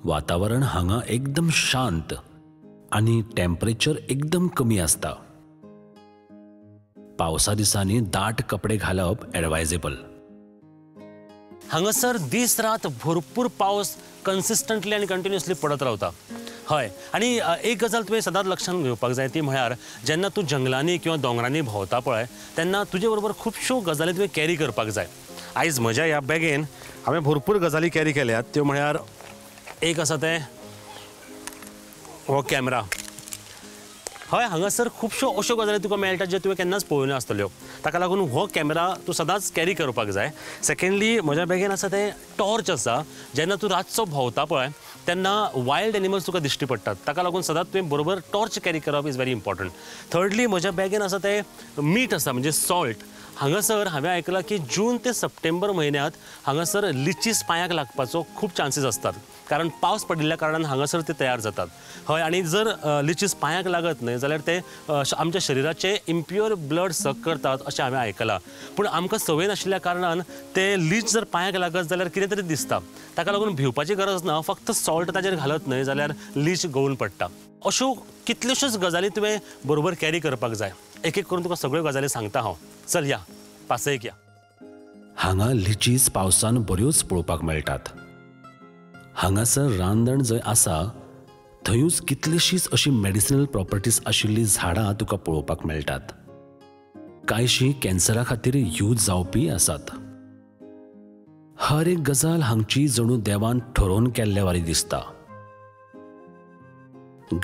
वातावरण हांगा एकदम शांत आनी टेम्परेचर एकदम कमी आसता. पावसा दिसांनी दाट कपडे घालप एडवायजेबल. हांगासर दीस रात भरपूर पावस कन्सिस्टंटली आनी कंटिन्युअसली पडत रावता. हय, आनी एक गजाल तुवें सदांच लक्षांत घेवपाक जाय ती म्हळ्यार जेन्ना तूं जंगलांनी किंवा दोंगरांनी भोंवता पळय तेन्ना तुजे बरोबर खुबश्यो गजाली तुवें कॅरी करपाक जाय. आयज म्हज्या ह्या बॅगेन हांवें भरपूर गजाली कॅरी केल्यात. त्यो म्हळ्यार एक आसा तें हो कॅमेरा. हय, हांगासर खुबश्यो अश्यो गजाली तुका मेळटा ज्यो तुवें केन्नाच पळोवंक नासतल्यो. ताका लागून हो कॅमेरा तूं सदांच कॅरी करपाक जाय. सेकेंडली म्हज्या बॅगेन आसा तें टॉर्च आसा. जेन्ना तूं रातचो भोंवता पळय तेन्ना वायल्ड एनिमल्स तुका दिश्टी पडटात. ताका लागून सदांच तुवें बरोबर टॉर्च कॅरी करप is very important. Thirdly म्हज्या बॅगेन आसा तें मीठ आसा, म्हणजे सॉल्ट. हांगासर हांवें आयकलां की जून ते सप्टेंबर म्हयन्यांत हांगासर लिचीस पांयाक लागपाचो खूब चान्सीस आसतात, कारण पावस पडिल्ल्या कारणान हांगासर ते तयार जातात. हय, आनी जर लिचीस पांयाक लागत न्हय जाल्यार ते आमच्या शरिराचे इम्प्युअर ब्लड सक करतात अशें हांवें आयकलां. पूण आमकां संवय नाशिल्ल्या कारणान ते लीच जर पांयाक लागत जाल्यार कितें तरी दिसता. ताका लागून भिवपाची गरज ना, फक्त सॉल्ट ताजेर घालत न्हय जाल्यार लीच गळून पडटा. अश्यो कितल्योश्योच गजाली तुवें बरोबर कॅरी करपाक जाय. एक एक करून तुका सगळ्यो गजाली सांगता हांव. चल या पासयेक या. हांगा लिचीस पावसान बऱ्योच पळोवपाक मेळटात. हांगासर रांदण जंय आसा थंयूच कितलीशीच अशी मेडिसिनल प्रॉपर्टीज आशिल्लीं झाडां तुका पळोवपाक मेळटात. कांयशी कॅन्सरा खातीर यूज जावपी आसात. हर एक गजाल हांगची जणू देवान ठरोवन केल्ल्या वारी दिसता.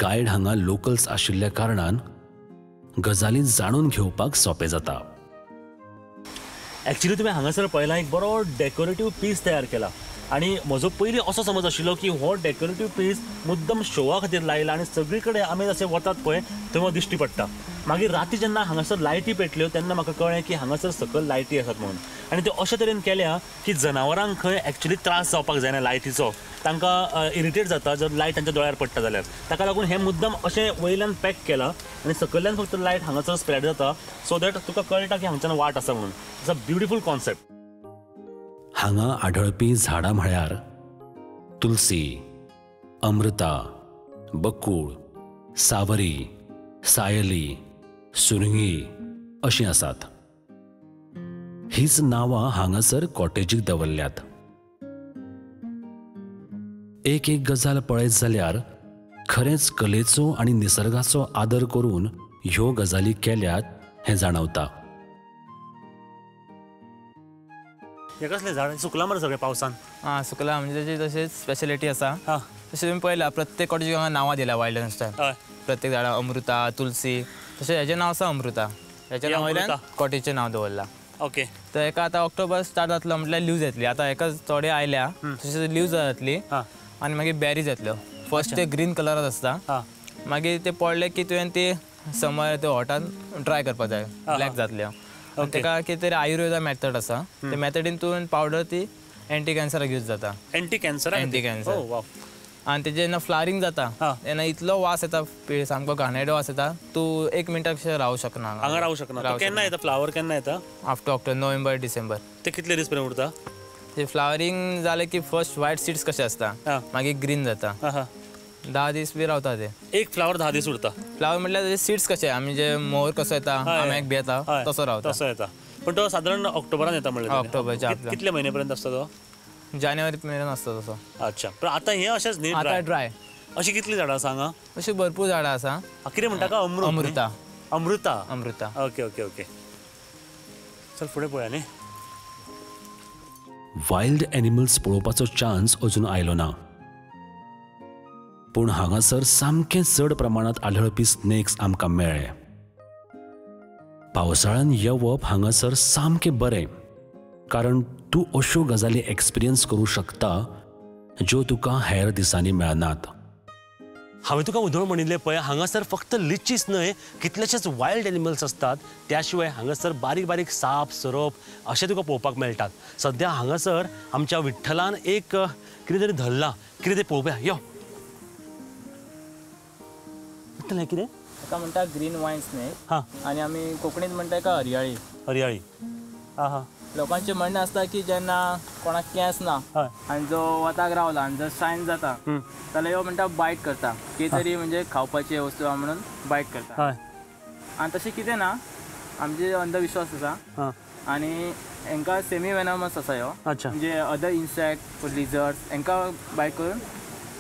गायड हांगा लोकल्स आशिल्ल्या कारणान गजाली जाणून घेवपाक सोंपें जाता. एक्चुअली तुवें हांगासर पळयला एक बरो डेकोरेटीव पीस तयार केला. आनी म्हजो पयलीं असो समज आशिल्लो की हो डेकोरेटीव पीस मुद्दम शोवा खातीर लायला आनी सगळी कडेन आमी जशे वतात पळय थंय दिश्टी पडटा. मागीर राती जेन्ना हांगासर लायटी पेटल्यो तेन्ना म्हाका कळ्ळें की हांगासर सकयल लायटी आसात म्हणून. आनी त्यो अशे तरेन केल्या की जनावरांक खंय एक्चुअली त्रास जावपाक जायना लायटीचो, तांकां इरिटेट जाता जर लायट तांच्या दोळ्यार पडटा जाल्यार. ताका लागून हें मुद्दम अशें वयल्यान पॅक केलां आनी सकयल्यान फक्त लायट हांगासर स्प्रेड जाता सो that तुका कळटा की हांगच्यान वाट आसा म्हणून. It's a beautiful concept. हांगा आढळपी झाडां म्हळ्यार तुलसी, अमृता, बकूळ, सावरी, सायली, सुरंगी अशीं आसात. हीच नांवां हांगासर कॉटेजीक दवरल्यात. एक एक गजाल पळयत जाल्यार खरेंच कलेचो आनी निसर्गाचो आदर करून ह्यो गजाली केल्यात हें जाणवता. हें कसलें झाड? सुकलां मरे सगळें पावसान. आं, सुकलां म्हणजे तेजी तशीच स्पेशलिटी आसा. तशें तुमी पळयला प्रत्येक कॉटेजीक हांगा नांवां दिल्या वायल्ड एनिमल्सान. प्रत्येक झाडां अमृता, तुलसी, तशें हेजें नांव आसा अमृता. हेच्या नांव वयल्यान कॉटेजीचें नांव दवरलां. ओके. तर हेका आतां ऑक्टोबर स्टार्ट जातलो म्हटल्यार लिव्ज येतली. आतां हेका थोडे आयल्या तशें लिव्ज जातली आनी मागीर बेरीज येतल्यो. फर्स्ट ते ग्रीन कलराच आसता, मागीर ते पडले की तुवें ती समर ते हॉटान ड्राय करपाक जाय, ब्लॅक जातल्यो. तेका कितें तरी आयुर्वेदा मेथड आसा, ते मेथडीन तूं पावडर ती एंटी कॅन्सराक यूज जाता. Anti cancer? Anti cancer. आनी तेजें जेन्ना फ्लावरींग जाता तेन्ना इतलो वास येता, सामको घाणेरडो वास येता, तूं एक मिनटाक रावूं शकना. हांगा रावूं शकना. केन्ना येता फ्लावर? केन्ना येता? आफ्टर ऑक्टोबर, नोव्हेंबर, डिसेंबर. ते कितले दीस पर्यंत उरता? ते फ्लावरींग जालें की फर्स्ट व्हायट सिड्स कशे आसता, मागीर ग्रीन जाता. 10 दीस बी रावता ते. एक फ्लावर 10 दीस उरता? फ्लावर म्हटल्यार तेजे सिड्स कशे, आमी जे मोर कसो येता, आम्याक बी येता तसो रावता. तसो येता. पण तो सादारण ऑक्टोबरान येता म्हणल्यार? ऑक्टोबरच्या. कितले म्हयने पर्यंत आसता तो? जानेवारी मेरेन आसता तसो. अच्छा. पण आतां हें अशेंच न्ही? आतां ड्राय. अशी कितली झाडां आसा हांगा? अशी भरपूर झाडां आसा. कितें म्हणटा का? Amrit? Amrita. Amrita. Amrita. Okay okay okay. चल फुडें पळोवया न्ही. वायल्ड एनिमल्स पळोवपाचो चान्स अजून आयलो ना, पूण हांगासर सामकें चड प्रमाणांत आढळपी स्नेक्स आमकां मेळ्ळे. पावसाळ्यान येवप हांगासर सामकें बरें, कारण तूं अश्यो गजाली एक्सपिरियन्स करूं शकता ज्यो तुका हेर दिसांनी मेळनात. हांवें तुका उदळ म्हणिल्लें पळय, हांगासर फक्त लिचीस न्हय कितलेशेच वायल्ड एनिमल्स आसतात. त्या शिवाय हांगासर बारीक बारीक साप, सोरोप अशें तुका पळोवपाक मेळटात. सद्या हांगासर आमच्या विठ्ठलान एक कितें तरी धरलां, कितें तें पळोवया. यो विठ्ठल, हें कितें? ताका म्हणटा ग्रीन वायन स्नेक. हां. आनी आमी कोंकणींत म्हणटा एका हरयाळी. हरयाळी. हां हां. लोकांचें म्हणणें आसता की जेन्ना कोणाक केंस ना आनी जो वताक रावला आनी जर शायन जाता जाल्यार ह्यो म्हणटा बायट करता, कितें तरी म्हणजे खावपाची वस्तू आहा म्हणून बायट करता. आनी तशें कितें ना, आमचे अंधविश्वास आसा आनी हेंकां सेमी वेनमस आसा ह्यो, म्हणजे अदर इन्सेक्ट लिजर्ड्स हेंकां बायट करून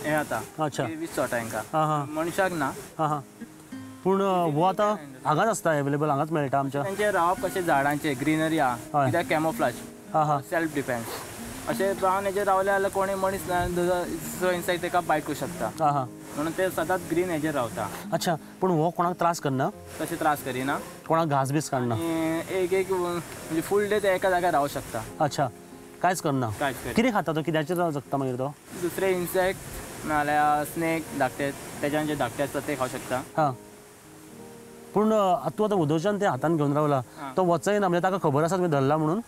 हें जाता, वीस चोटा हेंकां, मनशाक ना. पूण हो आतां हांगाच आसता अवेलेबल, हांगाच मेळटा आमच्या. तेंचें रावप कशें झाडांचेर ग्रिनरी आहा, कित्याक कॅमोफ्लाज, सेल्फ डिफेन्स अशें ब्रावन हेजेर रावले जाल्यार कोणूय मनीस दुसरो इन्सेक्ट तेका बायट करूं शकता, म्हणून ते सदांच ग्रीन हेजेर रावता. अच्छा, पूण हो कोणाक त्रास करना? तशें त्रास करिना, कोणाक घास बीस काडना, एक एक म्हणजे फूल डे ते एका जाग्यार रावूं शकता. अच्छा, कांयच करना? कांयच करना. कितें खाता तो, कित्याचेर जगता मागीर तो? दुसरे इन्सेक्ट नाल्यार स्नेक धाकटे, तेज्यान जे धाकटे आसता ते खावं शकता. हां, पूण तूं आतां उदोच्यान ते हातान घेवन रावला, तो वचय ना, म्हणजे ताका खबर आसा तुमी धरला म्हणून?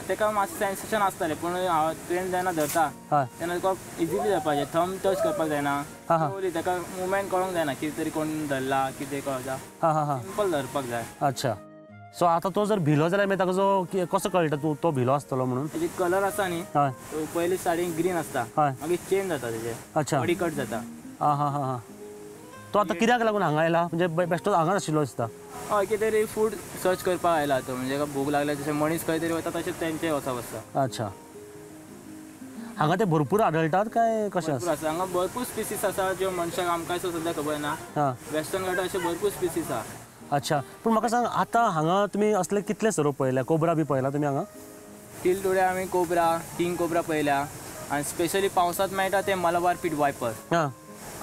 ताका मातशें सेन्सेशन आसतालें, पूण हांव तुवें जेन्ना धरता तेन्ना तुका इजिली धरपाचें, थंब टच करपाक जायना, ताका मुवमेंट कळोंक जायना कितें तरी कोण धरला कितें कळता, सिंपल धरपाक जाय. अच्छा, सो आतां तो जर भिलो जाल्यार मागीर ताका जो कसो कळटा तूं तो भिलो आसतलो म्हणून? तेजे कलर आसा न्ही, तो पयलीं स्टार्टींग ग्रीन आसता, मागीर चेंज जाता तेजे, बॉडी कट जाता. आं हां हां, तो आतां कित्याक लागून हांगा आयला, म्हणजे बेश्टोच हांगाच आशिल्लो दिसता? हय, कितें तरी फूड सर्च करपाक आयला तो, म्हणजे भूक लागल्या जशें मनीस खंय तरी वता तशें तेंचें वचप आसता. अच्छा, हांगा ते भरपूर आढळटात काय कशें आसा? हांगा भरपूर स्पिसीस आसा ज्यो मनशाक आमकां सद्या खबर ना. वेस्टर्न घाटार अशे भरपूर स्पिसीस आसा. अच्छा, पूण म्हाका सांग आतां हांगा तुमी असले कितले सोरोप पळयल्या? कोबरा बी पळयला तुमी हांगा? टील टुडे आमी कोबरा, किंग कोबरा पळयल्या, आनी स्पेशली पावसांत मेळटा ते मलाबार पीट वायपर,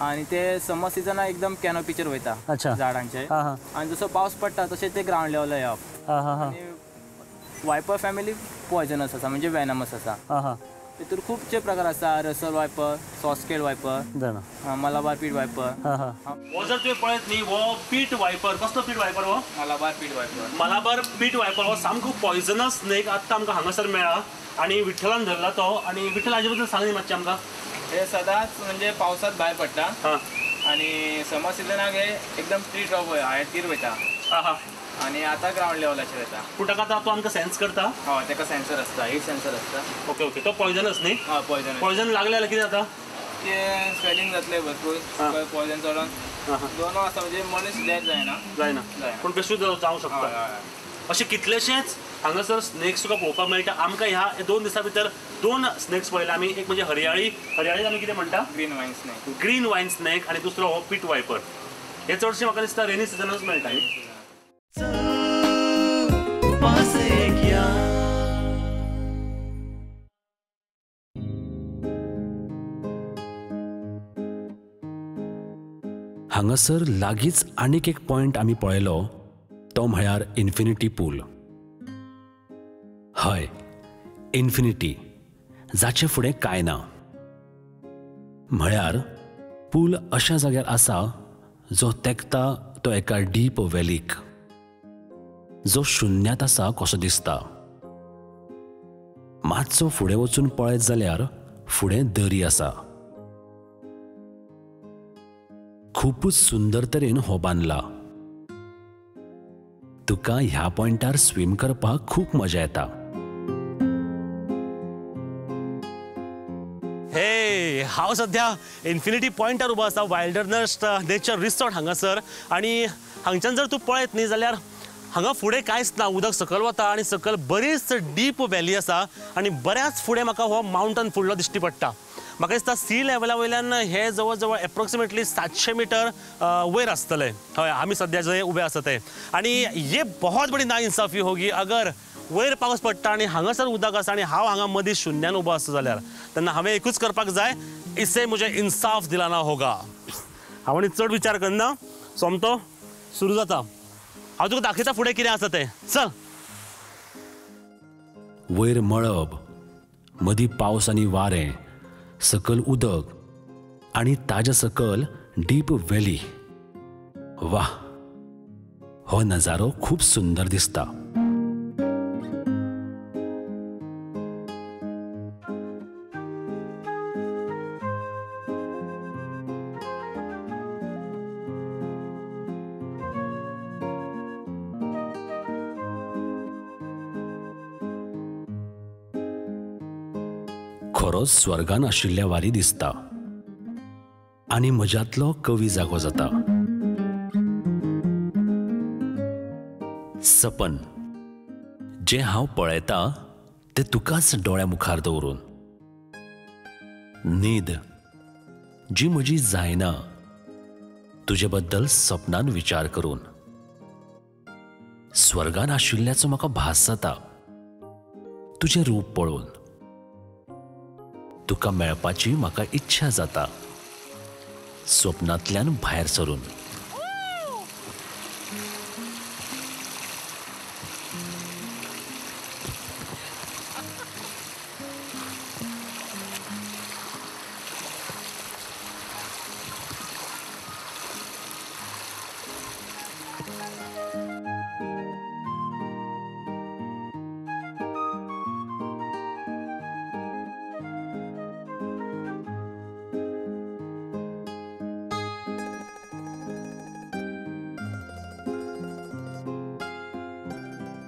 आनी ते समर सिजनाक एकदम कॅनोपीचेर वयता झाडांचे, आनी जसो पावस पडटा तशें ते ग्रावंड लेवलार येवप. आनी वायपर फॅमिली पॉयजनस आसा, म्हणजे वेनमस आसा. तितूर खुबशे प्रकार आसा, Russell viper, saw scaled viper, Malabar pit viper. हो जर तुवें पळयत न्ही, हो पीट वायपर, कसलो पीट वायपर हो? Malabar pit viper. Malabar pit viper हो सामको पॉयजनस स्नेक आत्तां आमकां हांगासर मेळ्ळा आनी विठ्ठलान धरला तो. आनी विठ्ठल हाजे बद्दल सांग न्ही मातशें आमकां. हे सदांच म्हणजे पावसांत भायर पडटा आनी समर सिजनाक हे एकदम ट्री टॉप हायटीर वयता आनी आतां ग्रावंड लेवलाचेर येता. पूण ताका आतां तो आमकां सेन्स करता? हय, ताका सेन्सर आसता, एक सेन्सर आसता. ओके ओके, तो पॉयजनस न्ही? हय, पॉयजन. पॉयजन लागलें जाल्यार कितें जाता? ते स्वेलिंग जातलें भरपूर, पॉयजन चडोन दोनूय आसा, म्हणजे मनीस डेथ जायना. जायना, पूण बेश्टूच जावंक शकता. अशे कितलेशेच हांगासर स्नेक्स तुका पळोवपाक मेळटा. आमकां ह्या 2 दिसां भितर 2 स्नेक्स पळयले आमी. एक म्हणजे हरयाळी, हरयाळी आमी कितें म्हणटा? Green vine snake. Green vine snake आनी दुसरो हो पीट वायपर. हे चडशे म्हाका दिसता रेनी सिजनानूच मेळटा. हांगासर लागींच आनीक एक पॉयंट आमी पळयलो, तो म्हळ्यार इन्फिनिटी पूल. हय, इन्फिनिटी, जाचे फुडें कांय ना. म्हळ्यार पूल अशा जाग्यार आसा जो तेंकता तो एका डीप व्हॅलीक, जो शुन्यांत आसा कसो दिसता. मातसो फुडें वचून पळयत जाल्यार फुडें दरी आसा. खूपच सुंदर तरेन हो बांदला. तुका ह्या पॉयंटार स्विम करपाक खूब मजा येता. हे, हांव सध्या इन्फिनिटी पॉयंटार उबो आसा, वायल्डरनस नेचर रिसॉर्ट हांगासर. आनी हांगच्यान जर तूं पळयत न्ही जाल्यार हांगा फुडें कांयच ना, उदक सकयल वता आनी सकयल बरीच डीप व्हॅली आसा आनी बऱ्याच फुडें म्हाका हो माउंटन फुडलो दिश्टी पडटा. म्हाका दिसता सी लेवला वयल्यान हे जवळ जवळ एप्रोक्सिमेटली 700 मिटर वयर आसतलें. हय, आमी सद्या जंय उबे आसा ते. आनी ये बहुत बडी नाइंसाफी होगी अगर वयर पावस पडटा आनी हांगासर उदक आसा आनी हांव हांगा मदीं शुन्यान उबो आसता जाल्यार, तेन्ना हांवें एकूच करपाक जाय, इसे मुझे इंसाफ दिलाना होगा. हांव आनी चड विचार करना, सोमतो सुरू जाता. हांव तुका दाखयता फुडें कितें आसा तें, चल. वयर मळब, मदीं पावस आनी वारें, सकल उदक आनी ताज्या सकल डीप व्हॅली. वाह, हो नजारो खूब सुंदर दिसता. खरोच स्वर्गान आशिल्ल्या वारी दिसता आनी म्हज्यांतलो कवी जागो जाता. सपन जें हांव पळयता तें तुकाच दोळ्या मुखार दवरून, न्हीद जी म्हजी जायना तुजे बद्दल सपनान विचार करून, स्वर्गान आशिल्ल्याचो म्हाका भास जाता तुजें रूप पळोवन, तुका मेळपाची म्हाका इच्छा जाता स्वप्नांतल्यान भायर सरून.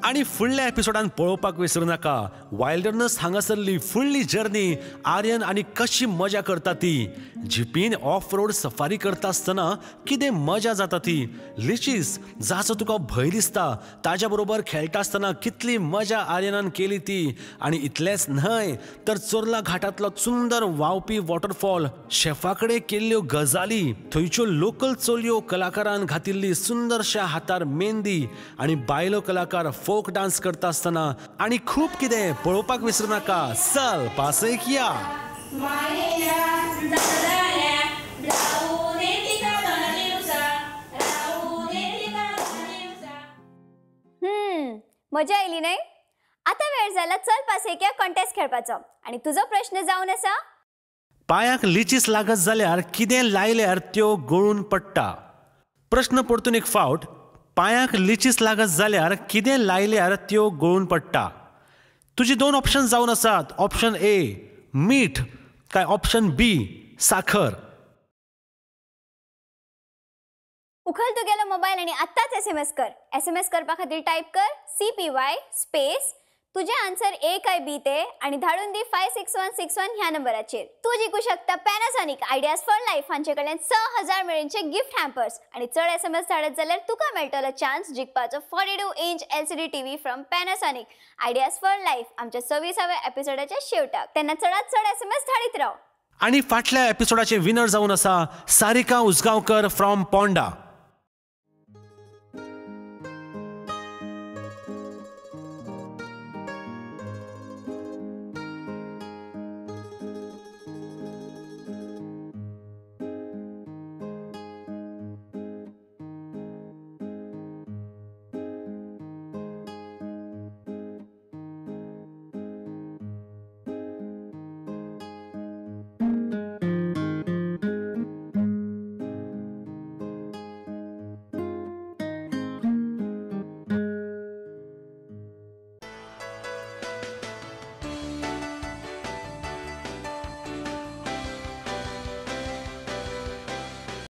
आनी फुडल्या एपिसोडान पळोवपाक विसरू नाका. वायल्डरनस हांगासरली फुडली जर्नी आर्यन आनी कशी मजा करता ती, जिपीन ऑफ रोड सफारी करता आसतना कितें मजा जाता ती, लिचीस जाचो तुका भंय दिसता ताज्या बरोबर खेळटा आसतना कितली मजा आर्यनान केली ती. आनी इतलेंच न्हय तर चोर्ला घाटांतलो सुंदर व्हांवपी वॉटरफॉल, शेफा कडेन केल्ल्यो गजाली, थंयच्यो लोकल चलयो कलाकारान घातिल्ली सुंदरश्या हातार मेहंदी आनी बायलो कलाकार फोक डान्स करता आसतना आनी खूब कितें पळोवपाक विसरू नाका. चल पासयेक या. मजा आयली न्हय? आतां वेळ जाला चल पासयेक या कॉन्टेस्ट खेळपाचो. आनी तुजो प्रश्न जावन आसा, पांयाक लिचीस लागत जाल्यार कितें लायल्यार त्यो गळून पडटा? प्रश्न परतून एक फावट, पांयाक लिचीस लागत जाल्यार कितें लायल्यार त्यो गळून पडटा? तुजी दोन ऑप्शन जावन आसात, ऑप्शन ए मीठ काय ऑप्शन बी साखर. उखल तुगेलो मोबायल आनी आत्ताच SMS कर. SMS करपा खातीर टायप कर CPY space तुझे आन्सर ए काय बी ते आनी धाडून दी 56161 ह्या नंबराचेर. तूं जिखू शकता पॅनासॉनिक आयडियाज फॉर लायफ हांचे कडल्यान 6000 मेरेनचे गिफ्ट हॅम्पर्स आनी चड SMS धाडत जाल्यार तुका मेळटलो chance जिखपाचो 42 inch LCD TV from Panasonic ideas for life आमच्या 26व्या एपिसोडाच्या शेवटाक. तेन्ना चडात चड SMS धाडीत राव. आनी फाटल्या एपिसोडाचे विनर जावन आसा सारिका उजगांवकर फ्रॉम पोंडा.